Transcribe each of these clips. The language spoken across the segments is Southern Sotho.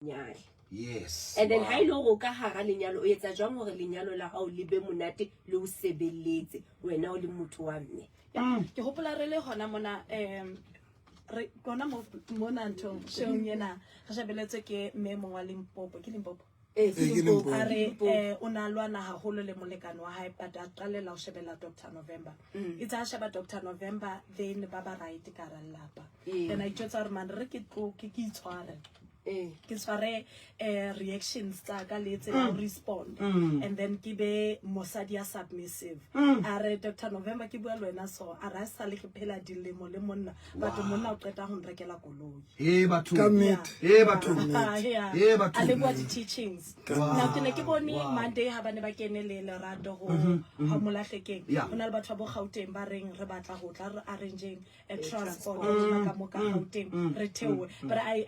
Nyale. Yes. And then ha ile hore o ka hara lenyalo, o etsa jwang hore lenyalo la hao le be monate le o sebeletse wena o le motho wa mme? Ke hopola re le hona mona, re kona mo mona nthong showng ena, re shebeletswe ke mme mong wa Limpopo, ke Limpopo. Eh, ke Limpopo. A re o na lwana haholo le molekane wa hae, but a qalela ho shebella Dr November. Itse a sheba Dr November, then ba ba right ka hara lelapa. Then a itjwetsa hore man, re ke tlo ke itshware. Ke tshware reactions tsa ka le tsela ya ho respond, and then ke be mosadi ya submissive. A re, "Dr November, ke bua le wena so," a re, "a sale ke phela dilemo le monna, but monna o qeta ho nrekela koloi." Hey batho. Ka nnete. Hey batho. Yeah. Hey batho. A leboha di-teachings. Now ke ne ke bone Monday ha ba ne ba kene le Lerato ho ha Molahlekeng. Ho na le batho ba bo Gauteng ba reng re batla ho tla re arrangeng a transport ho ka mo ka Gauteng re theohe. But I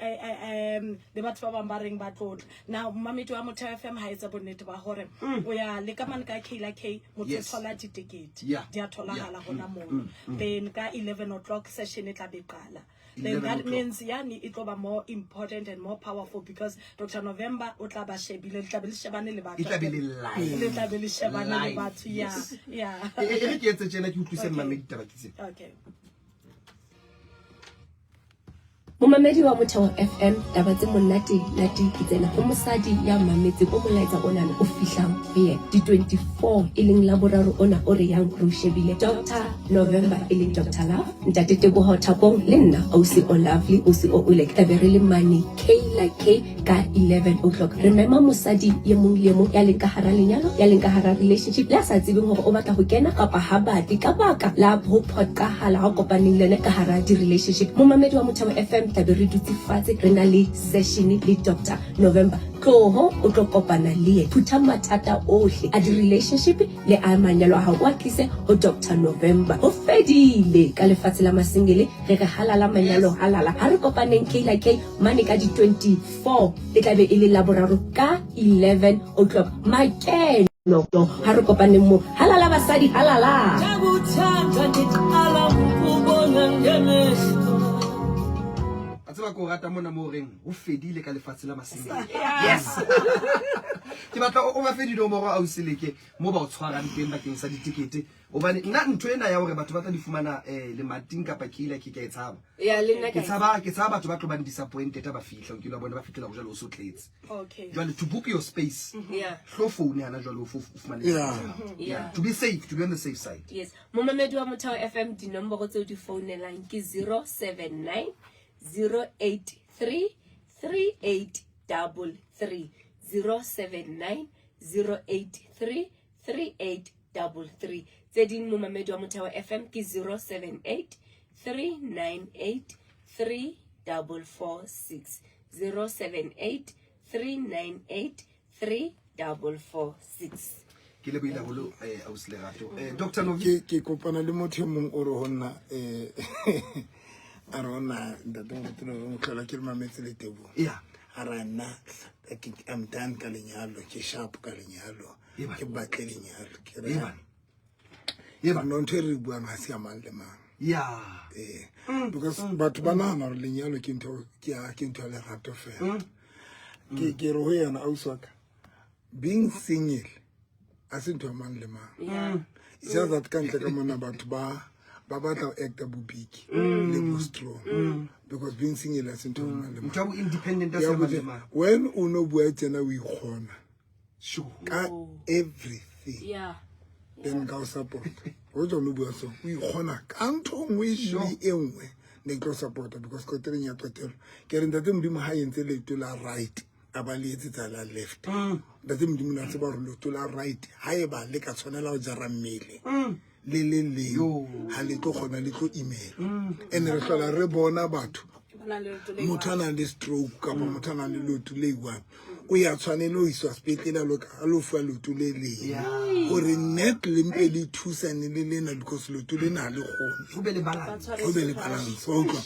le batho ba bang ba reng ba tlotla. Now mamedi wa Motheo FM ha etsa bonnete ba hore o ya le ka mane ka K la K, motho o thola ditekete. Di a tholahala hona mono. Then ka 11 o'clock session e tla be qala. Then 11 that o'clock. means yani e tlo ba more important and more powerful because Dr November o tla ba shebile, le tla be le shebane le batho. E tla be le live. Le tla be le shebane le Live, batho, yeah. yes. E re ke etse tjena, ke utlwise mmamedi taba ke tsena. Okay. Momamedi wa Motheo FM, taba tse monate nate ke tsena ho mosadi ya mametseng o molaetsa onana o fihlang ho yena di 24, e leng la boraro ona o re yang re o shebile, Dr November, e leng Dr Love, Ntate Teboho Thapong le nna Ausi O Lovely, Ausi O Ulek, tlabe re le mane K la K ka 11 o'clock. Re mema mosadi ye mong le ye mong ya leng ka hara lenyalo, ya leng ka hara relationship, le a sa tsebeng hore o batla ho kena kapa ha batle ka baka la ho phoqahala ha o kopaneng le yone ka hara di-relationship. Momamedi wa Motheo FM, tlabe re dutse fatshe re na le session le Dr November. Tloho o tlo kopana le ye, phutha mathata ohle a di-relationship le a manyalo a hao, o a tlise ho Dr November. Ho fedile ka lefatshe la masingele, re re halala manyalo halala. Ha re kopaneng K la K mane ka di-24, e tlabe e le Laboraro ka 11 o'clock. Makeno ha re kopaneng mo. Halala basadi, halala. Ngiyakuthanda, ngiqala ukubona ngemehlo. A tseba ko rata mona mo reng ho fedile ka lefatshe la masingele. Yes. Ke batla o ba fe dinomoro, ausi Leke, mo ba o tshwarang teng bakeng sa ditekete, hobane nna ntho ena ya hore batho ba tla di fumana lemating kapa keila ke ka e tshaba. Ya, le nna ke ka e tshaba batho ba tlo bang disappointed ha ba fihla, o kile wa bona ba fihlela ho jwale o so tletse. Jwale to book your space, hlo phone hana jwale o fumane ticket ya hao. To be safe, to be on the safe side. Yes. Momamedi wa Motheo FM, dinomoro tseo di founelang ke 079 083 3833, 079 083 3833. Tse ding, momamedi wa Motheo FM, ke 078 398 3446, 078 398 3446. Ke lebohile haholo, ausi Lerato. Dr Novi. Ke kopana le motho e mong, o re ho nna, a re ho nna, "Ntate Moruti, motlhola ke le mametse le Teboho." A re, "Nna I'm done ka lenyalo, ke sharp ka lenyalo." Eba. Ke batle lenyalo, ke re, Eba. Eba. "No, ntho e re buang ha se ya mang le mang." Ee, because batho ba nahana hore lenyalo ke ntho ke ntho ya lerato fela. Ke re ho yena, "Ausi wa ka, being single a se ntho ya mang le mang." It's just that ka ntle ka mona batho ba batla ho acta bo big le bo strong, because being single a se ntho ya mang le mang. Ntho ya bo independent a Ya se mang le botse, mang. When o no bua tsena, o ikgona ka everything, then nka o support. O tswa no bua so o ikgona ka ntho nngwe le e nngwe, ne ke tlo supporta, because qetelong ya qetelo ke re Ntate Modimo ha entse leeto la right, a ba le etsetsa la left. Ntate Modimo na tseba hore leoto la right ha eba le ka tshwanela ho jara mmele, le le leng ha le tlo kgona, le tlo imela. And re hlola re bona batho, motho a nang le stroke kapa motho a nang le leoto le one, o ya tshwanele ho iswa sepetlele, a lo fuwa leoto le leng hore net le mpe le thusane le lena, because leoto lena ha le kgone. Ho be le balance. Ho be le balance, wa utlwa?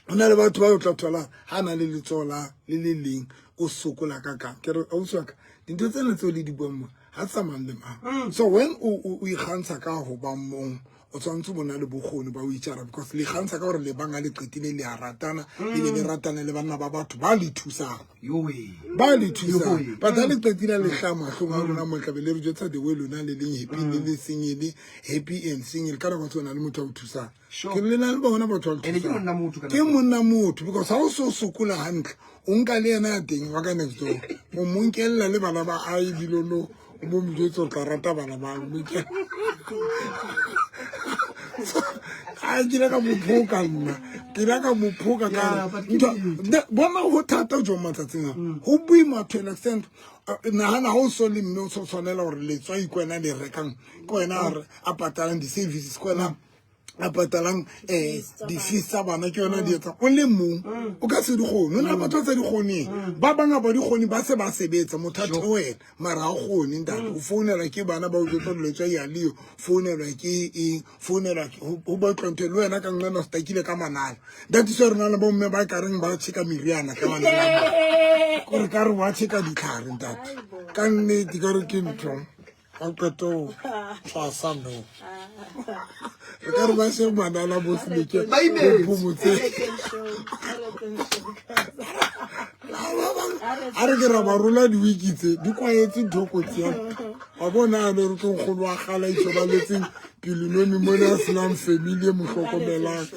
Ho na le batho ba o tla thola ha na le letsoho la le le leng, o sokola ka kang. Ke re, "Ausi wa ka, dintho tsena tseo le di buang mo ha tsa mang le mang." So when o ikgantsha ka ho ba mong, O tshwanetse o bona le bokgoni ba o itjara, because le kgantsha ka gore le bang a le qetile le a ratana, ebile le ratana le banna ba batho ba le thusang. Yowe. Ba le thusang. Yowe. But ha le qetile le hlaha mahlong a lona mo tlabe le re jwetsa the way lona le leng happy, le le single, happy and single. Ka nako tse o na le motho a o thusang. Sure. Ke le na le bona batho ba le Ene ke thusang. monna motho ka Ke nako. monna motho, because ha o so sokola hantle, o nka le yena ya teng wa ka next door. O mo nkella le bana ba hae ebile o no, o mo mo jwetse o tla rata bana ba hae, o mo nkella. A ke ile ka mo phoka nna. Ke ile ka mo phoka ka Yeah, re, but ke ntho- nnete. Bona ho thata jwang matsatsing a. Ho boima to an extent. Nahana ha o so le mme o so tshwanela hore letswai ke wena le rekang, ke wena a re a patalang di-services, ke wena a patalang, di-fees tsa bana, ke yona di etsang. O le mong, o ka se di kgone. Ho na le batho ba sa di kgoneng. Ba bang ha ba di kgone, ba se ba sebetsa. Motho a theohela, mara ha o kgone, ntate. O founelwa ke bana ba o jwetsa hore letswai ha leyo, founelwa ke eng, founelwa ke, ho batlwa ntho e. Le wena ka nqena o stakile ka manala. Ntate, so re na le bomme ba ka reng ba tjheka meriana ka manala a bona. Kore ka re wa tjheka ditlhare, ntate. Ka nnete, ka re ke ntho. Ba qeta ho tshwasa no. Re ka re ba she manala bo Seleke, Ba imetse. bo Phomotse. A re ke ra ba rola di-wiki tse, di kwaetse ntho kotsi ya. Wa bona a ne re tlo nkgono wa kgale a ithobaletseng Pelonomi mona a senang family e mo hlokomelang.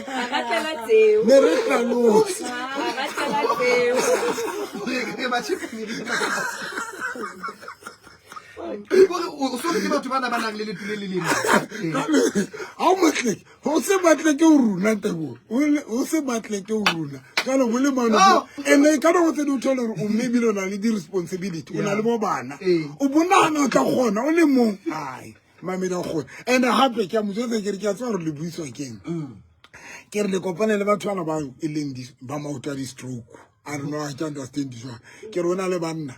Ne re hlalosa. Re ba tjheka meriana. Kore o so ke batho bana ba nang le letu le le leng. Ha o motle, ho se batle ke o runa Teboho. O se batle ke o runa. Jwale bo le mane Oh! ene ka nako tse ding o thole hore o mme ebile o na le di-responsibility, o na le bo bana. O bonahana o tla kgona o le mong. Ai, mamedi a kgona. And hape ke a mo jwetsa ke re ke a tseba hore le buiswa keng. Ke re le kopane le batho bana ba e leng ba maoto a di-stroke. A re no, ha ke understand jwang. Ke re o na le banna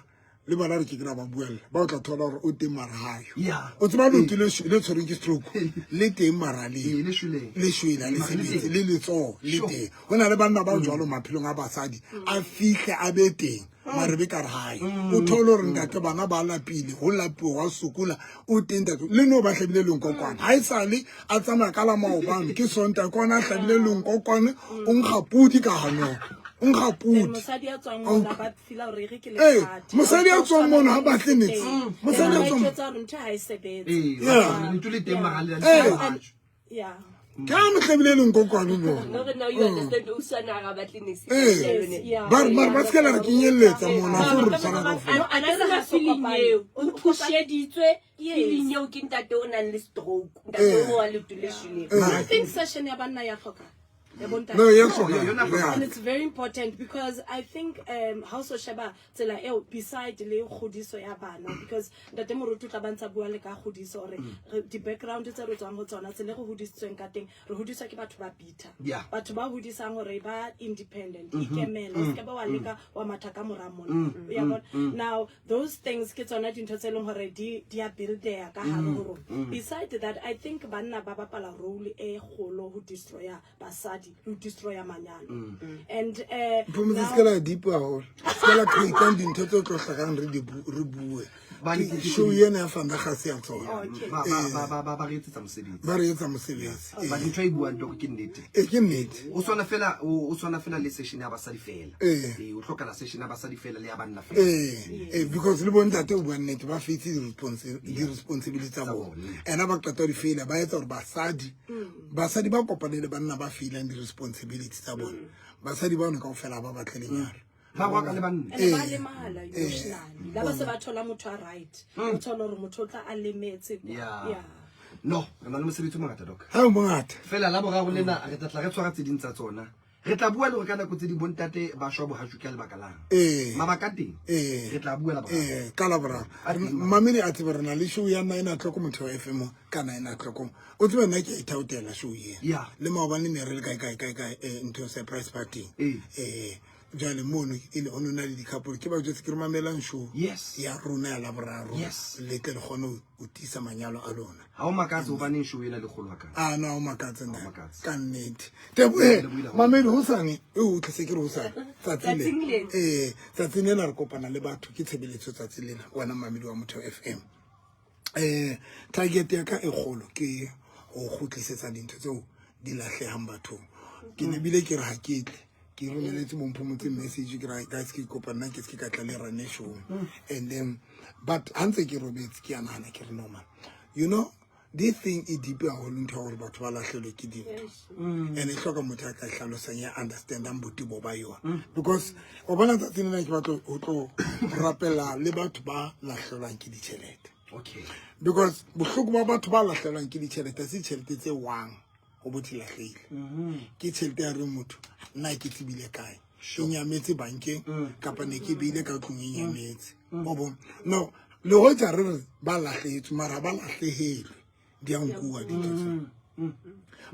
le bona re ke ke ra ba buella, ba o tla thola hore o teng mara ha yo. O tseba leoto le tshwerweng ke stroke, le teng mara le. Ee, le shweleng. Le shwele, ha le Mara le sebetse, teng. le letsoho le teng. Ho na le banna ba jwalo maphelong a basadi, a fihle a be teng, mare be ka re ha yo. O thole hore ntate bana ba lapile, ho lapuwa, hwa sokola, o teng ntate. Le no ba hlabile lenkokwane. Ha esale a tsamaya ka la maobane, ke Sontaha, ke hona a hlabile lenkokwane, o nkga pudi ka hanong. O nkga pudi. Mosadi ya tswang mona ba feel hore re ke Ee, leqatha. mosadi ya tswang mono ha batle niks. Mosadi ya Ba tswang itjwetsa hore ntho ha e sebetse. Ee, Yeah. lentho le teng mara le Ee. le Yeah. Ke ha mo hlabile lenkokwane mo. No, re now you understand o sana ga batle niks. Ee. Yeah. Ba re, mara ba se ke la re kenyelletsa mona, ha se hore re tshwana kaofela. A na sena feeling eo. O phusheditswe Yes. feeling eo ke ntate o nang le stroke. Ntate o wa leoto le shweleng. I think session ya banna ya hloka. Ya bontate. No, ya hloka. No, yona Yeah. And it's very important because I think ha o so sheba tsela eo beside le kgodiso ya bana, because ntate Moruti o tla ba ntsa bua le ka kgodiso hore di-background tse re tswang ho tsona, tsela e re hodisitsweng ka teng, re hodiswa ke batho ba bitter. Batho ba hodisang hore ba independent, ikemele, o se ke ba wa leka wa matha ka mora monna. O ya bona? Now those things ke tsona dintho tse leng hore di a buildeha ka hare ho rona. Beside that, I think banna ba bapala role e kgolo ho destroya basadi, ho destroya manyalo. And Phomotse, now se ke la deep haholo. Se ke la create dintho tse tlo hlakang re di re bue. Ba Ke ne ke- show ena ya Fanda ga se ya tsona. Okay. Ba re etsetsa mosebetsi. Ba re etsa mosebetsi. Ba ntho e buang toko ke nnete. Ee, ke nnete. O tshwana fela, o tshwana fela le session ya basadi fela. Ee. Ee, o hlokala session ya basadi fela le ya banna fela. Ee, ee, because le bontate o bua nnete, ba face di-responsibility tsa Tsa bona. bona. Ena ba qeta ho di faila, ba etsa hore basadi ba kopane le banna ba failang di-responsibility tsa bona. Basadi bano kaofela ha ba batle lenyalo. Ba roka le banna. And ba lemala emotionally. La ba se ba thola motho a right. O thola hore motho o tla a lemetse. Yeah. Yeah. No, re na le mosebetsi o mongata, Doc. Ha o mongata. Fela la boraro lena re tla tla re tshwara tse ding tsa tsona. Re tla bua le hore ka nako tse ding bontate ba shwa bohatsu ka lebaka lang. Mabaka a teng. Re tla bua la boraro. Ka la boraro. A teng. Mamedi a tsebe re na le show ya 9 o'clock Motheo FM ka 9 o'clock. O tsebe nna ke a ithaotela show ena. Yeah. Le maobane ne re le kae, kae, kae, kae, ntho surprise party. Jwale mono e le ono na le di-couple ke ba jwetse ke re mamelang show Yes. ya rona ya Laboraro Yes. le tle le kgone ho tiisa manyalo a lona. Ha o makatse hobaneng show ena le kgolo hakana. A no ha o makatse nna. Makatse. Ka nnete. Tebohe Lebohile haholo. mamedi hosane e o tlise ke re hosane tsatsi le. Tsatsing lena. Eh tsatsing lena re kopana le batho ke tshebeletso tsatsi lena wena mamedi wa Motheo FM. Target ya ka e kgolo ke ho kgutlisetsa dintho tseo di lahlehang bathong. Ke ne bile ke re ha ke tle ke romeletse bomphomotse message ke re guys ke kopa nna ke se ke ka tla le rane show. And then but ha ntse ke robetse ke a nahana ke re normal. You know this thing e deep haholo ntho ya hore batho ba lahlelwe ke dintho. And e hloka motho a ka e hlalosang ya understandang botebo ba yona. Because o bona tsatsing lena ke batla ho tlo rapela le batho ba lahlelwang ke ditjhelete. Okay. Because bohloko ba batho ba lahlelwang ke ditjhelete se ditjhelete tse wang ho bo di lahlehile. Ke tjhelete ya reng motho nna ke tsebile kae. E nyametse bankeng kapa ne ke beile ka tlung e nyametse. O bona? No, le hoja re re ba lahlehetswe mara ba lahlehelwe di a nkuwa dintho tseo.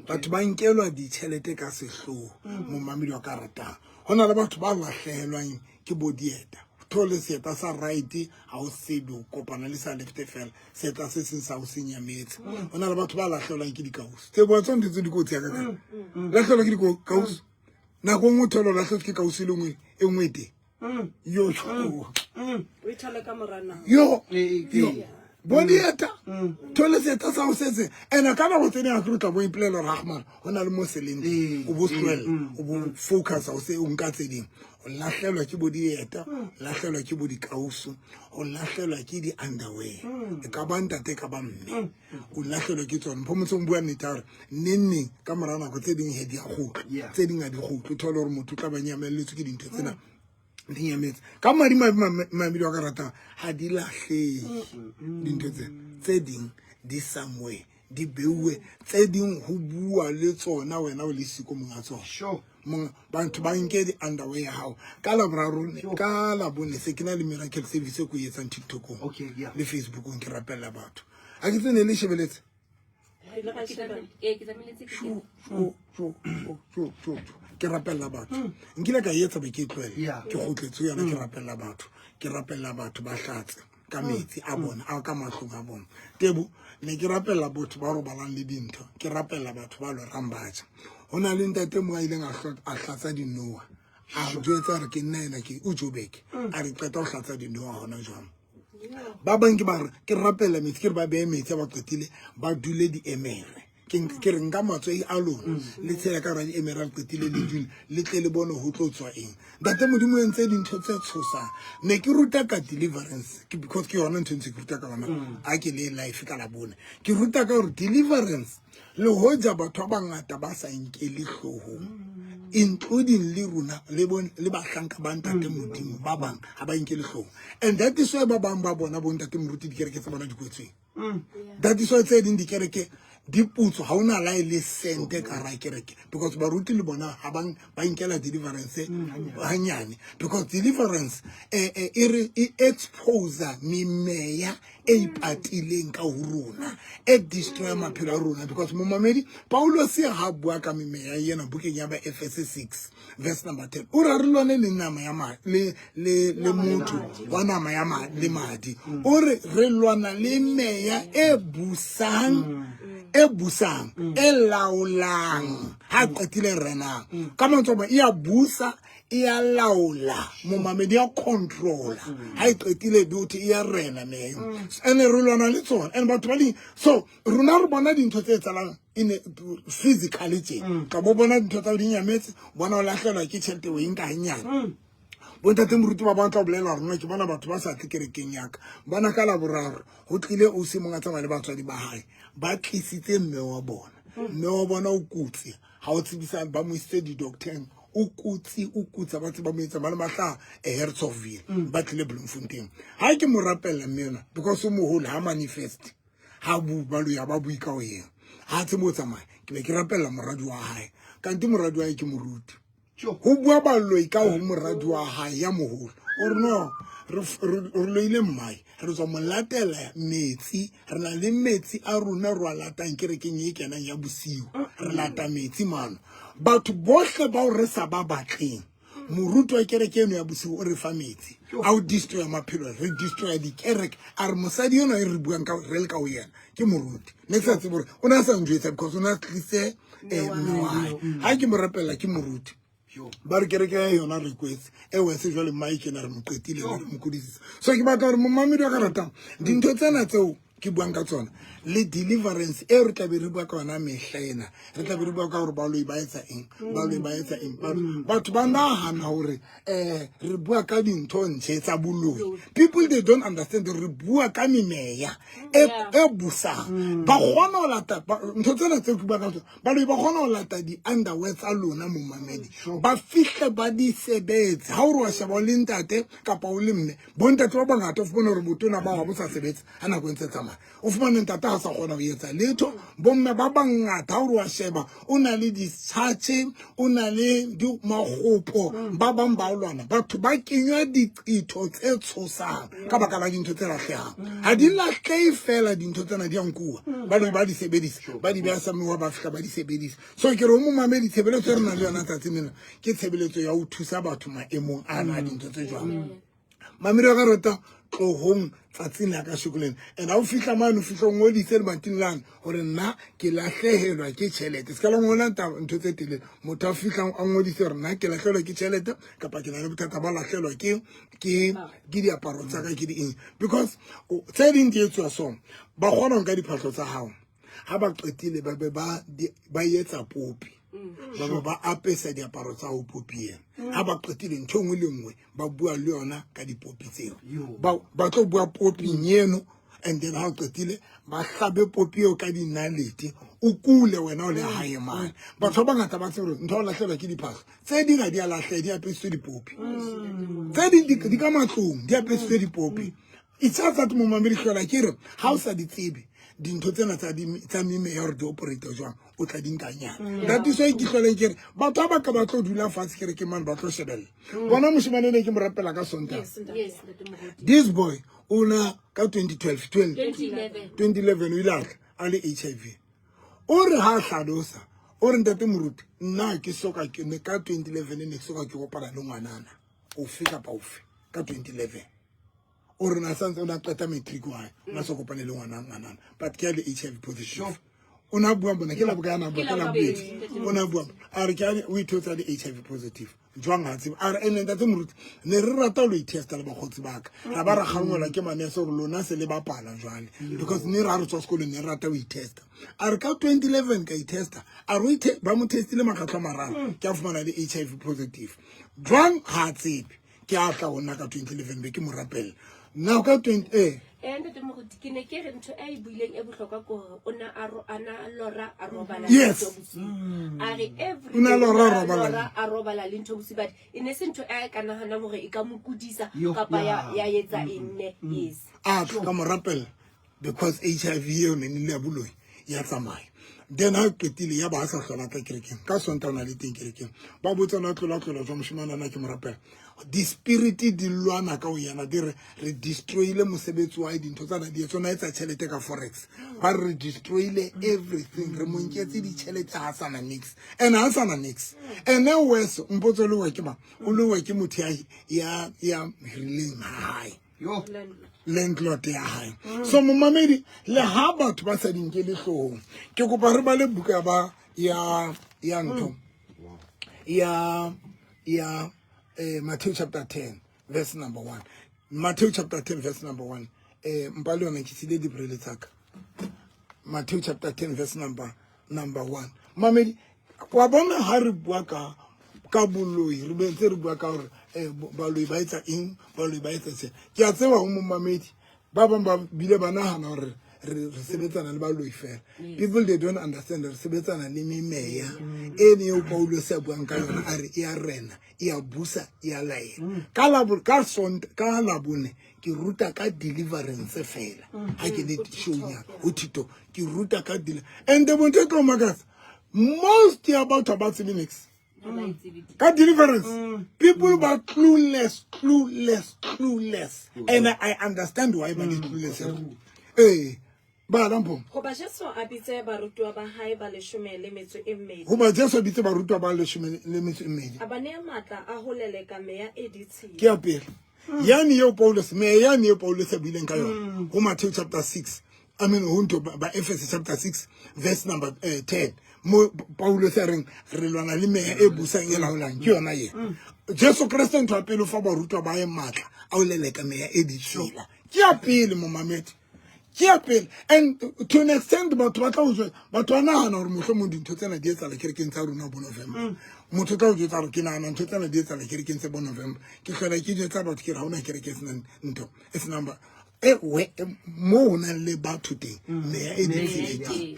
Batho ba nkelwa ditjhelete ka sehloho momamedi wa ka ratang. Ho na le batho ba lahlehelwang ke bo dieta. Thole seeta sa right ha o sebe o kopana le sa left fela seeta se seng sa o se nyametse. Ho na le batho ba lahlehelwang ke dikausu. Tse bua tsona ntho tse dikotsi ya ka ka. Lahlehelwa ke dikausu. Nako e nngwe o thole o lahlehetswe ke kausu e le nngwe e nngwe teng. Yo, yo. O ithole ka mora nako. Yo. Eh, Yo. Bo dieta. Thole seeta sa o setse. Ene ka nako tse ding ha ke re o tla bo ipolela hore ah, mara ho na le mo se leng teng. O bo tlohella, o bo focus o se o nka tse ding. O lahlelwa ke bo dieta, o lahlelwa ke bo dikausu, o lahlelwa ke di-underwear. E ka ba ntate, e ka ba mme. O lahlelwa ke tsona. Mpho o bua nnete ya hore neng neng ka mora nako tse ding he di a kgutla. Yeah. Tse ding ha di kgutle. O thole hore motho o tla ba nyamelletswe ke dintho tsena. Di nyametse. Ka madimabe mamedi wa ka ratang ha di lahlehe dintho tse. Tse ding di somewhere, di beuwe, tse ding ho bua le tsona wena o le siko monga tsona. Sure. Monga batho ba nke di-underwear ya hao. Ka Laboraro, ka Labone se ke na le miracle service e ko e etsang TikTokong. Okay, yeah. Le Facebookong ke rapella batho. Ha ke tsene le shebeletse. Ee, ke tsamailetse ke Shu, shu, shu, shu, shu, shu, shu. Ke rapella batho. Nkile ka e etsa be ke e tlohella. Yeah. Ke kgutletse ho yona ke rapella batho. Ke rapella batho ba hlatse ka metsi a bona, a ka mahlong a bona. Tebo, ne ke rapella batho ba robalang le dintho. Ke rapella batho ba lorang ba ja. Ho na le ntate mo a ileng a hlatsa dinoha. A jwetsa hore ke nna ena ke o Joburg. A re qeta ho hlatsa dinoha hona jwang. Ba bang ke ba re ke rapella metsi, ke re ba behe metsi ha ba qetile ba dule diemere. Ke ke re nka matswai a lona le tshela ka hara diemere ha le qetile le dule le tle le bone ho tlo tswa eng. Ntate Modimo o entse dintho tse tshosang. Ne ke ruta ka deliverance ke because ke yona ntho e ntse ke ruta ka yona ha ke le life ka Labone. Ke ruta ka hore deliverance le hoja batho ba bangata ba sa nkele hloohong, including le rona le bon le bahlanka ba ntate Modimo ba bang ha ba nkele hloohong. And that is why ba bang ba bona bo ntate moruti dikereke tsa bona di kwetsweng. That is why tse ding dikereke di putswa, ha hona la e le sente ka hara kereke because baruti le bona ha ba ba nkela deliverance hanyane because deliverance e re e expose memeya e ipatileng ka ho rona e destroy maphelo a rona because momamedi Paulus ha bua ka memeya ena bukeng ya ba Efese 6 verse number 10 o re re lwane le nama ya ma le le le motho wa nama ya ma le madi o re re lwana le meya e busang e busang e laolang ha qetile renang ka mantswe a mang, e ya busa e ya laola momamedi ya controller ha e qetile beauty e ya rena meya ene re lwana le tsona and batho ba di so rona re bona dintho tse etsahalang in physically tje ka bo bona dintho tsa di nyametse bona o lahlelwa ke tjhelete o e nka hanyane. Bontate moruti ba batla ho bolela hore nna ke bona batho ba sa tle kerekeng ya ka. Bona ka Laboraro ho tlile ausi mong a tsamaya le batswadi ba hae ba tlisitse mme wa bona. Mme wa bona o kotsi ha o tsebisa ba mo isitse di-docteng o kotsi o kotsi ba tseba mo etsa ba le mahlaha Hertzogville ba tlile Bloemfontein. Ha ke mo rapella mme enwa because o moholo ha manifest ha bu ba lo ya ba bui ka ho yena ha tsebe ho tsamaya ke be ke rapella moradi wa hae kante moradi wa hae ke moruti. Ho bua baloi ka ho moradi wa hae ya moholo o re no re loile mmae re tswa mo latela metsi re na le metsi a rona re a latang kerekeng e kenang ya bosiu re lata metsi mano batho bohle bao re sa ba batleng. Moruti wa kereke eno ya bosigo o re fa metsi a o destroya maphelo, re destroya dikereke. A re mosadi eno e re buang ka re le ka o yena ke moruti. Ne ke sa tsebe gore o ne a sa njwetsa because o ne a tlise mme wa hae. Ha ke mo rapela ke moruti. Ba re kereke ya yona re kwetse e wese jwale mike ena re mo qetile re mo kodisitse. So ke batla gore momamedi wa ka ratang dintho tsena tseo ke buang ka tsona le deliverance e re tlabe re bua ka yona mehla ena, re tlabe re bua ka gore baloi ba etsa eng, baloi ba etsa eng. Batho ba nahana gore re bua ka dintho ntšhe tsa boloi. People they don't understand re bua ka memeya e busang. Ba kgona ho lata ntho tsena tseo ke bua ka tsona. Baloi ba kgona ho lata di-underwear tsa lona momamedi, ba fihle ba di sebetse. Ha o re wa sheba o le ntate kapa o le mme, bontate ba bangata o fumane hore botona ba bo sa sebetse ha nako e ntse tsamaya. O fumane ntate ha sa kgona ho etsa letho. Bomme ba bangata ha o re wa sheba o na le di-charge, o na le makgopo, ba bang ba lwana. Batho ba kenywa diqitho tse tshosang ka baka la dintho tse lahlehang. Ha di lahlehe fela dintho tsena di a nkuwa, baloi ba di sebedisa, ba di beha samewa, ba fihla ba di sebedisa. So ke re o momamedi, tshebeletso e re nang le yona tsatsing lena ke tshebeletso ya ho thusa batho maemong a na dintho tse jwalo. Mamedi wa ka rata tlohong tsatsing la ka shoko lena. And ha o fihla mane, o fihla o ngodise lebating lane hore nna ke lahlehelwa ke tjhelete. Se ka la ngola ntho tse telele. Motho a fihlang a ngodise hore nna ke lahlehelwa ke tjhelete kapa ke na le bothata ba lahlehelwa ke diaparo tsa ka ke di eng. Because tse ding di etsuwa so, ba kgona ho nka diphahlo tsa hao. Ha ba qetile ba be ba etsa popi. Ba be ba apesa diaparo tsa ho popi ena. Ha ba qetile ntho e nngwe le nngwe ba bua le yona ka dipopi tseo. Ba tlo bua poping eno, and then ha o qetile ba hlabe popi eo ka dinalete, o kule wena o le hae mane. Batho ba bangata ba tsebe hore ntho ya ho lahlehelwa ke diphahlo tse ding ha di a lahleha, di apesitswe dipopi. Tse ding di ka matlong, di apesitswe dipopi. It's just that momamedi hlola ke re ha o sa di tsebe dintho tsena tsa meme ya hore di operate jwang, o tla di nkanyana. That is why ke hloleng ke re batho ba ka ba tlo dula fatshe ke re ke mane ba tlo shebella. Bona moshemane ne ke mo rapela ka Sontaha. This boy o na ka 2012, 2011 o ile a tla a le HIV. O re ha hlalosa, o re ntate moruti, nna ke soka ke ne ka 2011 ne ke soka ke kopana le ngwanana ofe kapa ofe ka 2011. O re na santse o na qeta matric wa hae, o na sa kopane le ngwana ngwanana, but ke a le HIV positive. O na bua bona ke la boka na bua ke la bobedi. O na bua a re ke a o ithotsa le HIV positive. Jwang ha tsebe. A re ene ntate moruti ne re rata lo itesta le bakgotsi ba ka. Ra ba ra kgangwelwa ke manese hore lona se le bapala jwale. Because ne ra re tswa sekolong ne re rata ho itesta. A re ka 2011 ka itesta. A re ba mo testile makgetlo a mararo. Ke a fumana le HIV positive. Jwang ha tsebe. Ke a tla ho nna ka 2011 be ke mo rapella. Now ka 20 Ntate Moruti, ke ne ke re ntho e buileng e bohlokwa ke hore o na a a na lora a robala le ntho bosiu. A re every O na lora a day robala. a robala le ntho bosiu, but e ne se ntho e ka nahanang hore e ka mo kudisa kapa ya etsa eng ne. Yes. A tla ka mo rapella because HIV eo ne le ya boloi ya tsamaya. Then ha qetile ya ba sa hlola tla kerekeng. Ka Sontaha o na le teng kerekeng. Ba botsa na tlola tlola jwa moshemane ana ke mo rapela. Di-spirit di lwana ka ho yena, di re re destroyile mosebetsi wa hae, dintho tsa na di etsa, o na etsa tjhelete ka forex. Ba re re destroyile everything, re mo nketse ditjhelete ha sana nix. And ha sana nix. And then worse, mpotse o le wa ke mang? O le wa ke motho ya hirileng ha hae. Landlord ya hae. So momamedi, le ha batho ba sa di nkele hloohong, ke kopa re bale buka ba ya ntho. Ya Matthew chapter 10 verse number 1. Matthew chapter 10 verse number 1. Mpa le yona ke sile dibrele tsa ka. Matthew chapter 10 verse number 1. Mamedi, wa bona ha re bua ka boloi, re bentse re bua ka hore baloi ba etsa eng, baloi ba etsa se. Ke a tseba ho momamedi, ba bang ba bile ba nahana hore re sebetsana le baloi fela. People they don't understand re sebetsana le memeya e ne eo Paulus a buang ka yona, a re e a rena, e a busa, e a laela. Ka Labone ke ruta ka deliverance fela. Ha ke le show ya ho TikTok, ke ruta ka and the bontho e tlo makatsa, most ya batho ba tsebe niks ka deliverance. People ba clueless. And I understand why ba le clueless. Bala mpho. Hoba Jesu a bitse barutuwa ba hae ba leshome le metso e mmedi. Hoba Jesu a bitse barutuwa ba leshome le metso e mmedi. A ba nea matla a ho leleka meya e ditshila. Ke ya pele. Yane eo Paulus, meya yane eo Paulus a buileng ka yona ho Matthew chapter 6. I mean ho ntho ba Efese chapter 6 verse number 10. Mo Paulus a reng re lwana le meya e busang e laolang ke yona ye. Jesu Kreste ntho ya pele o fa barutwa ba hae matla a ho leleka meya e ditshila. Ke ya pele momamedi. Ke ya pele. And to an extent batho ba tla o jwetsa, batho ba nahana hore mohlomong dintho tsena di etsahala kerekeng tsa rona bo November. Motho o tla o jwetsa hore ke nahana ntho tsena di etsahala kerekeng tse bo November. Ke hlola ke jwetsa batho ke re ha hona kereke e senang ntho, e senang ba e we mo ho nang le batho teng, meya e ditshila teng.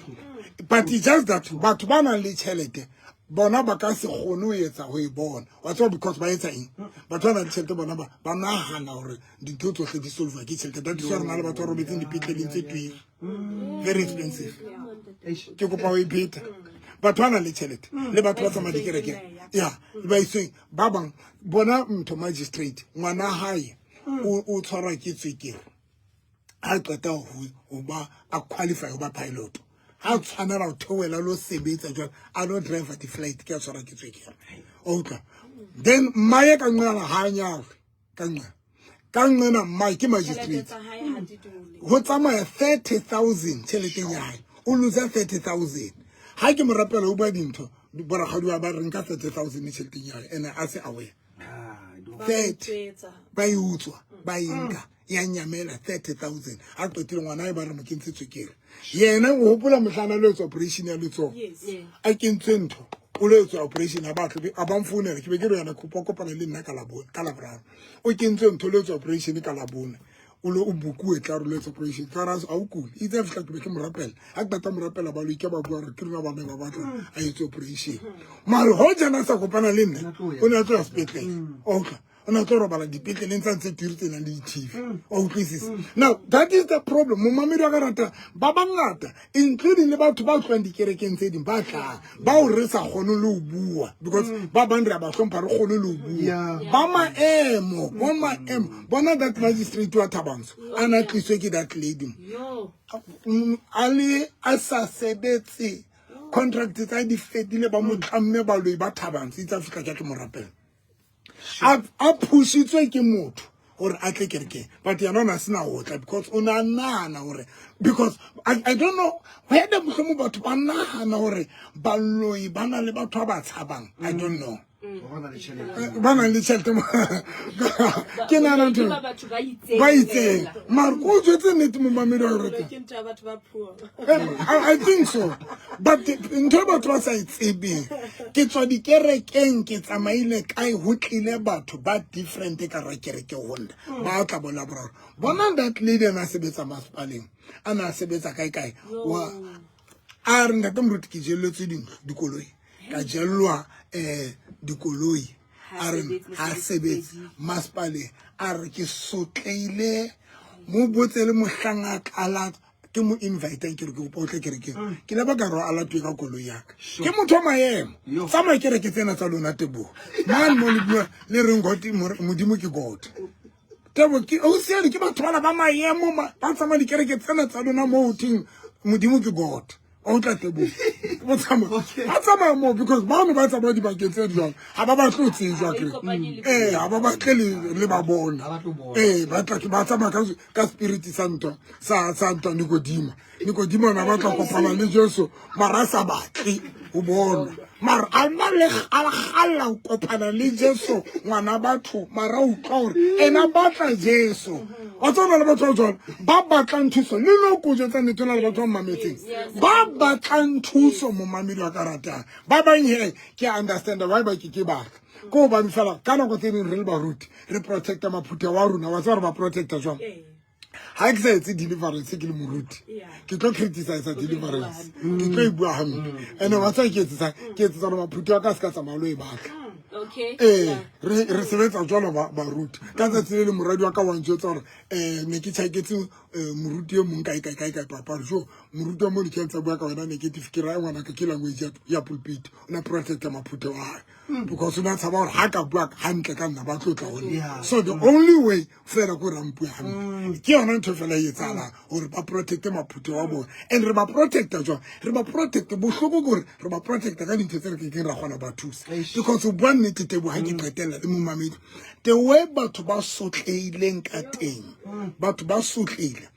But it's just that batho ba nang le tjhelete bona ba ka se kgone ho etsa ho e bona. Wa tseba because ba etsa eng? Batho ba nang le tjhelete bona ba nahana hore dintho tsohle di solva ke tjhelete. That is why re na le batho ba robetseng dipetleleng tse tweng. Very expensive. Ke kopa ho e pheta. Batho ba nang le tjhelete le batho ba tsamaya dikerekeng. Ya, ba isweng ba bang bona ntho magistrate ngwana hae o tshwarwa ke tswekere. Ha qeta ho ba a qualify ho ba pilot. Ha tshwanela ho theohela lo sebetsa jwale a lo driver di-flight ke a tshwarwa ke tswekere. O utlwa? Then mmaye ka nqala ha a nyalwe. Ka nqa. Ka nqena mmae ke magistrate. Ho tsamaya 30,000 tjheleteng ya hae. O lose 30,000. Ha ke mo rapela o bua dintho, borakgadi ba re nka 30,000 tjheleteng ya hae ene a se aware. 30 ba e utswa, ba e nka, ya nyamela 30,000. Ha qetile ngwana hae ba re mo kentse tswekere. Yena o hopola mohlana lo etswa operation ya letsoho. A kentswe ntho, o lo etswa operation ha ba tle a ba mfounela ke be ke re yena kopa kopana le nna ka labone, ka laboraro. O kentswe ntho lo etswa operation ka labone. O lo o bukuwe tla re lo etsa operation. Ka ra a o kule. Itse a fihla ke be ke mo rapela. Ha ke qeta mo rapela ba lo ike ba bua re ke rona ba ne ba batla a etse operation. Mare hoja na sa kopana le nna, o ne a tlo ya sepetlele. O utlwa? O ne a tlo robala dipetleleng tsa ntse tiri tse nang le di-T V. Wa utlwisisa? Now that is the problem. Momamedi wa ka rata ba bangata including le batho ba tlohang dikerekeng tse ding ba tlang bao re sa kgone le ho bua because ba bang re a ba hlompha re kgone le ho bua. Ba maemo, bo maemo. Bona that magistrate wa Thabantsho a na tliswe ke that lady. A le a sa sebetse contract tsa di fedile ba mo tlamme baloi ba Thabantsho itse a fihla ke mo rapela. A phusitswe ke motho hore a tle kerekeng but yena o ne a sena ho tla because o ne a nahana hore because I don't know whether mohlomong batho ba nahana hore baloi ba na le batho ba ba tshabang. I don't know. Ba nang le tjhelete ke nahana ntho ba itseng mara ko jwetse nnete momamedi wa hore Ke ntho ya batho ba poor. I think so. But ntho e batho ba sa e tsebeng, ke tswa dikerekeng, ke tsamaile kae, ho tlile batho ba different ka ra kereke ho nna. Ba tla bona boraro. Bona that lady a na sebetsa masepaleng, a na sebetsa kae kae. Wa a re ntate moruti ke jelletswe dintlo, dikoloi. Ka jellwa dikoloi. A re ha sebetse masepaleng. A re ke sotleile mo botse le mohlang a qala ke mo invite ke re ke kopa o tle kerekeng. Ke le ba ka re a latuwe ka koloi ya ka. Ke motho wa maemo. Tsamaya kereke tsena tsa lona Teboho. Mane mo le bua le reng God, Modimo ke God. Teboho ke o siane ke batho bana ba maemo ba tsamaya dikereke tsena tsa lona mo ho thweng Modimo ke God. O tla Teboho. Ba tsamaya. Ba tsamaya mo because ba ne ba tsamaya dibakeng tse jwalo. Ha ba batle ho tsejwa ke. Ha ba batle le ba bona. Ba tla ba tsamaya ka spirit sa ntwa, sa ntwa Nikodima. Nikodima na batla kopana le Jesu, mara a sa batle ho bona. Mara a na le a kgalla ho kopana le Jesu ngwana batho, mara o utlwa hore ena batla Jesu. Wa tseba le batho ba jwalo ba batlang thuso le no ko jwetsa nnete na le batho ba mametseng ba batlang thuso momamedi wa ka ratang. Ba bang he ke understand why ba ke ke batla. Ko hobane fela ka nako tse ding re le baruti re protecta maphutheho a rona. Wa tseba re ba protecta jwang? Ha ke sa etse deliverance ke le moruti, ke tlo criticize deliverance, ke tlo e bua hampe. And wa tseba ke etsetsa, ke etsetsa hore maphutheho a ka se ka tsamaya lo e batla. Re sebetsa jwalo baruti. Ka tsatsi le leng moradi wa ka wa njwetsa hore ne ke tjhaketse Moruti e mong kae kae kae kae papa jo moruti wa mo ne ke ntse bua ka wena negative ke raya ngwana ka ke language ya pulpit o na protecta maphuthe wa hae because o ne a tshaba gore ha ka bua hantle ka nna ba tlotla gone. So the only way fela ko re mpue hampe ke yona ntho fela e etsahalang gore ba protecte maphuthe wa bone. And re ba protecta jwang? Re ba protecte bohloko kore re ba protecta ka dintho tse re kekeng ra kgona ba thusa, because o bua nnete Tebo, ha ke qetella le momamedi, the way batho ba sotleileng ka teng, batho ba sotleile.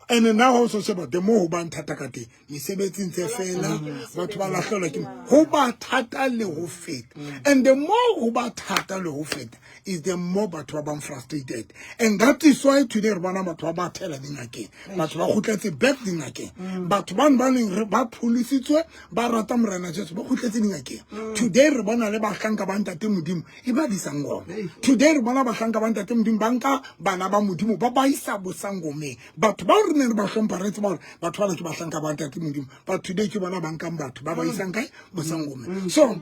And now ha o so sheba, the more ho bang thata ka teng, mesebetsing tse fela, batho ba lahlelwa ke ho ba thata le ho feta. And the more ho ba thata le ho feta is the more batho ba bang frustrated, and that is why today re bona batho ba ba thela dingakeng, batho ba kgutletse back dingakeng. Batho bano ba neng ba pholositswe, ba rata Morena Jesu, ba kgutletse dingakeng. Today re bona le bahlanka ba Ntate Modimo e ba disangoma. Today re bona bahlanka ba Ntate Modimo ba nka bana ba Modimo ba ba isa bosangomeng. Batho bao re neng re ba hlompha, re tseba gore batho bana ke bahlanka ba Ntate Modimo, but today ke bona ba nkang batho ba ba isang kae? Bosangomeng. So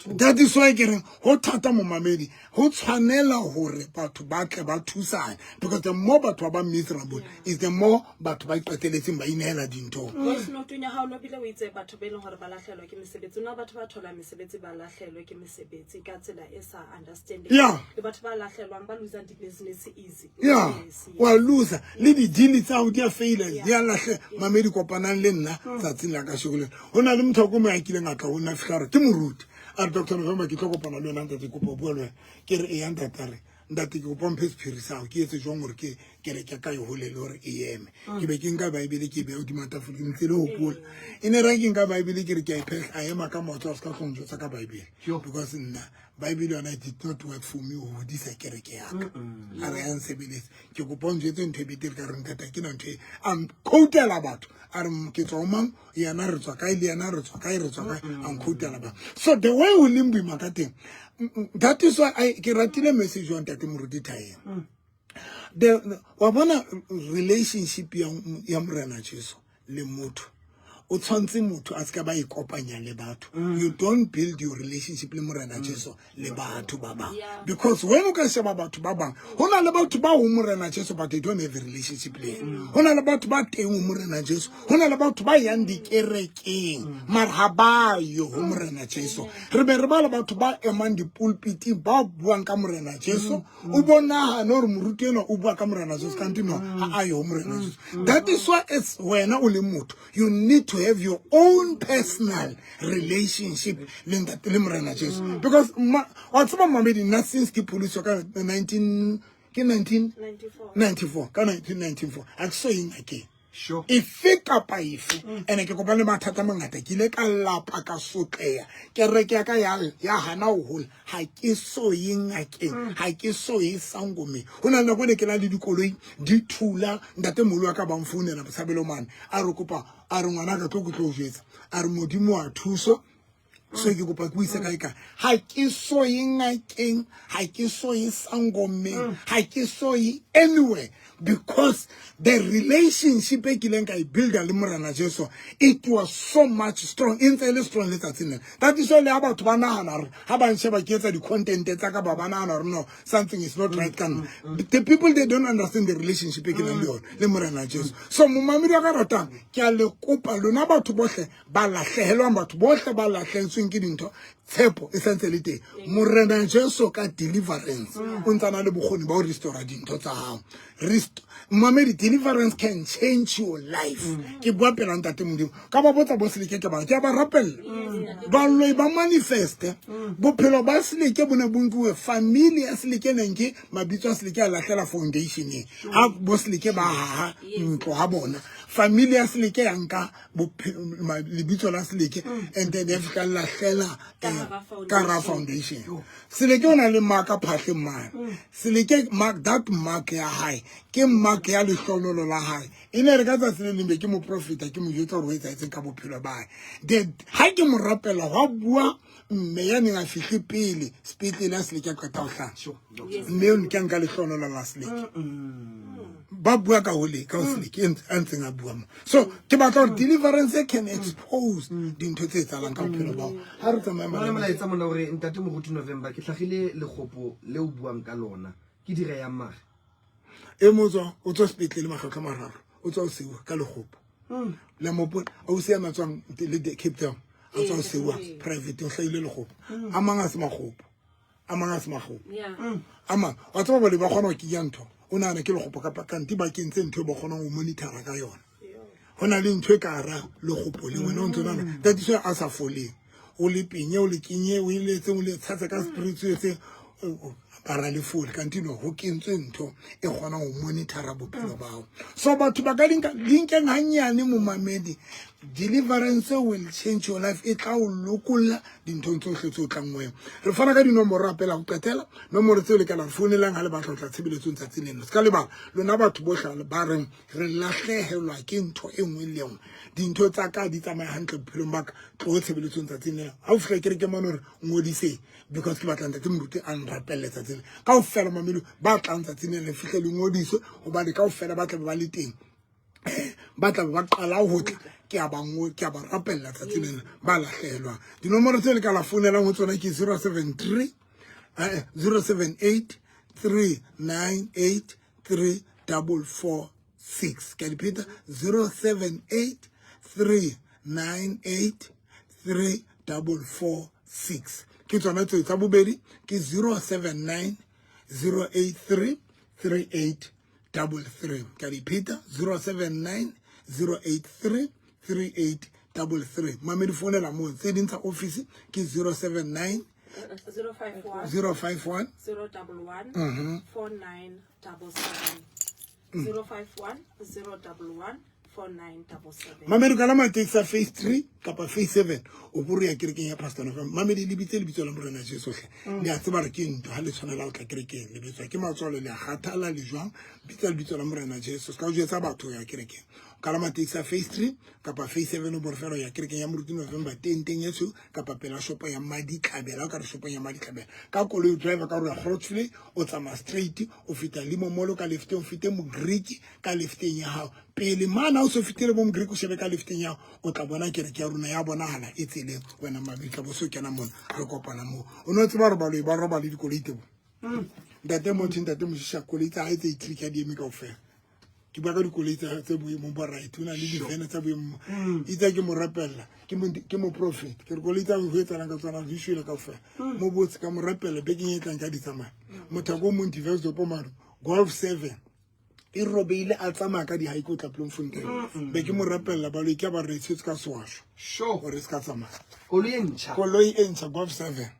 that is why ke reng ho thata, momamedi. Ho tshwanela hore batho ba tle ba thusane, because the more batho ba ba miserable is the more batho ba iqeteletseng ba inehela dinthong. Voice note ya hao no bile o itse batho ba e leng hore ba lahlelwa ke mesebetsi. Na batho ba tholang mesebetsi ba lahlelwe ke mesebetsi ka tsela e sa understanding, le batho ba lahlelwang, ba losang di-business easy? Ya, wa loser le di-deal tsa hao di a faila, di a lahle. Mamedi, kopanang le nna tsatsing la kasheko lena. Ho na le motho ko mo a kileng a tla ho nna, fihla re ke moruti, a re, "Dr November, ke tlo kopana le wena ntate, kopa ho bua le wena." Ke re, "Eya ntate." A re, "Ntate, ke kopa mphe sephiri sa hao, ke etse jwang hore ke kereke ka e hole le hore e eme?" Ke be ke nka Baebele, ke e beha hodima tafole, ke ntse le hopola e ne ra ke nka Baebele, ke re ke a e phehla. A ema ka maoto, a se ka tlong jwetsa ka Baebele, because nna Baebele yona it did not work for me ho hodisa kereke yaka. A re ya nsebeletse, ke kopa o njwetse ntho e betere. Ka re, "Ntate, ke na ntho e." A nquotela batho, a re ke tswa ho mang, yena re tswa kae, le yena re tswa kae, re tswa kae, a nquotela batho. So the way ho leng boima ka teng, that is why ke ratile message wa Ntate Moruti Thaeng. The wa bona relationship ya Morena Jesu le motho, o tshwanetse motho a se ka ba ikopanya le batho. You don't build your relationship le Morena Jesu le batho ba bang, because when o ka sheba batho ba bang, ho na le batho ba ho Morena Jesu, but they don't have a relationship le yena. Ho na le batho ba teng ho Morena Jesu, ho na le batho ba yang dikerekeng, mara ha ba yo ho Morena Jesu. Re be re ba le batho ba emang dipulpiting, ba buang ka Morena Jesu, o bonahane gore moruti enwa o bua ka Morena Jesu, kante no, ha a yo ho Morena Jesu. That is why as wena o le motho, you need to have your own personal relationship le ntate le Morena Jesu, because wa tseba mamedi, nna since ke pholoswa ka 19 ke 1994, 94. ka 1994, ha ke so ye ngakeng efe kapa efe. Ene ke kopane le mathata a mangata, ke ile ka lapa, ka sotleha, kereke ya ka ya hana ho hola, ha ke so ye ngakeng, ha ke so ye sangomeng. Ho na le nako e ne ke na le dikoloi di thula, ntate moholo wa ka ba mfounela Botshabelo mane, a re kopa, a re, "Ngwana ka, tlo ke tlo o jwetsa," a re, "Modimo wa thuso, so ke kopa ke o ise kae kae." Ha ke so ye ngakeng, ha ke so ye sangomeng, ha ke so ye anywhere, because the relationship e kileng ka e builda le Morena Jesu, it was so much strong, e ntse e le strong letsatsing lena. That is why le ha batho ba nahana hore ha ba nsheba ke etsa di-content tsa ka, ba nahana hore no, something is not right ka nna. The people, they don't understand the relationship e ke nang le yona le Morena Jesu. So momamedi wa ka ratang, ke a le kopa lona batho bohle ba lahlehelwang, batho bohle ba lahlehetsweng ke dintho, tshepo e santse le teng. Morena Jesu ka deliverance o ntse a na le bokgoni ba ho restora dintho tsa hao. Mamedi, deliverance can change your life. Ke bua pela Ntate Modimo, ka ba botsa bo Seleke, ke ba ke a ba rapella, baloi ba manifeste. Bophelo ba Seleke bo ne bo nkuwe, family ya Seleke neng ke mabitso a Seleke a lahlela foundationeng ha bo Seleke ba haha ntlo ha bona, family ya Seleke ya nka lebitso la Seleke and then ya fihla lahlela Ka hara ka hara foundation. Seleke o na le mark a phahleng mane. Seleke mark, that mark ya hae ke mark ya lehlonolo la hae. E ne re ka tsatsi le leng be ke moprofeta, ke mo jwetsa hore ho etsahetseng ka bophelo ba hae. Ha ke mo rapela, hwa bua mme ya neng a fihle pele sepetlele a Seleke a qeta ho hlaha. Mme o ke a nka lehlonolo la Seleke, ba bua ka hole ka ho Seleke a ntseng a bua mo. So ke batla hore deliverance can expose dintho tse etsahalang ka bophelo bao ha re tsamaya. Ho na le molaetsa mona hore, "Ntate Moruti November, ke hlagile lekgopo le o buang ka lona, ke dire yang mare?" E mo tswa o tswa sepetlele makgetlho a mararo o tswa o seiwa ka legopo le mopola ausi ya matswang le Cape Town a tswa o seiwa private o hlaile legopo a mang a se magopo a mang a se magopo a mang wa tseba bale ba kgona go kenya ntho o nagana ke legopo kapa kante ba kentse ntho e ba kgonang go monitora ka yona go na le ntho e ka ra legopo le wena o ntse o nagana tatiso a sa foleng o le penye o le kenye o eletse o le tshase ka spirits o etse ba ra le fole kante no go kentswe ntho e kgonang go monitora bophelo bao so batho ba ka dinka dinkeng gannyane momamedi deliverance will change your life e tla o lokolla dinthong tsohle tse o tlang wena re fana ka dinomoro rapela go qetela nomoro tseo le ka la re founelang ga le batla go tla tshebeletsong tsatsi leno se ka lebala lona batho botlhe ba reng re lahlehelwa ke ntho e nngwe le nngwe dintho tsa ka di tsamaya hantle bophelong ba ka tlo tshebeletsong tsatsing lena ga o fitlha kereke mane gore ngodiseng because ke batla ntate moruti a nrapelele tsatsing le ka ofela mamelo ba tlang tsatsing lena le fitlhe le ngodiswe gobane ka ofela ba tlabe ba le teng ba tlabe ba qala go tla ke a ba ke a ba rapelela tsatsing lena ba lahlehelwang dinomoro tse le ka la founelang go tsona ke 073 078 398 3446 ke a di pheta 078 398 3446 ke tsona tseo tsa bobedi ke 079 083 3833 ke a di pheta 079 083 3833 mamedi founela moo tse ding tsa office ke 079 051 051 011 4977 051 011 4977 mamedi ka la matekisi a phase 3 kapa phase 7 o bo re ya kerekeng ya pastor November mamedi le bitse lebitso la morena Jesu hle le a tseba re ke ntho ha le tshwanela ho tla kerekeng le bitswa ke matswalo le a kgathala le jwang bitsa lebitso la morena Jesu se ka o jwetsa batho ya kerekeng ka la matekisi a phase 3 kapa phase 7 o bo re fela ya kerekeng ya moruti November tenteng ya tshweu kapa pela shopo ya Maditlabela o ka re shopong ya Maditlabela ka koloi o driver ka gore ya Grootvlei o tsamaya straight o feta limo molo ka lefteng o fete Mogreek ka lefteng ya gago pele mana o se fetile bo Mogreek o shebe ka lefteng ya gago o tla bona kereke ya rona ya bonagala e tseleng wena mabitla bo se o kena mona re kopana moo o ne o tseba gore baloi ba roba le dikoloi tebo ntate motho ntate moshisha koloi tsa gae tse itrika di eme kaofela ke bua ka dikoloi tse boemong ba right o na le divene tsa boemong itse ke mo rapella ke mo prophet ke re koloi tsa go etsalang ka tsona di shwele kaofela mo botse ka mo rapella bekeng e tlang ka di tsamaya motho ko mong diverse maro golf 7 e robeile a tsamaya ka di-hike o tla Bloemfontein be ke mo rapella baloi ke a ba re tshwetse ka sewasho gore e se ka tsamaya koloi e ntšha koloi e ntšha golf 7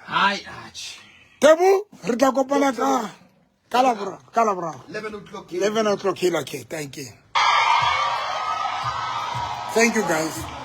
hai atjhe Tebo re tla kopana ka ka laboraro ka laboraro 11 o'clock 11 o'clock here okay thank you thank you guys.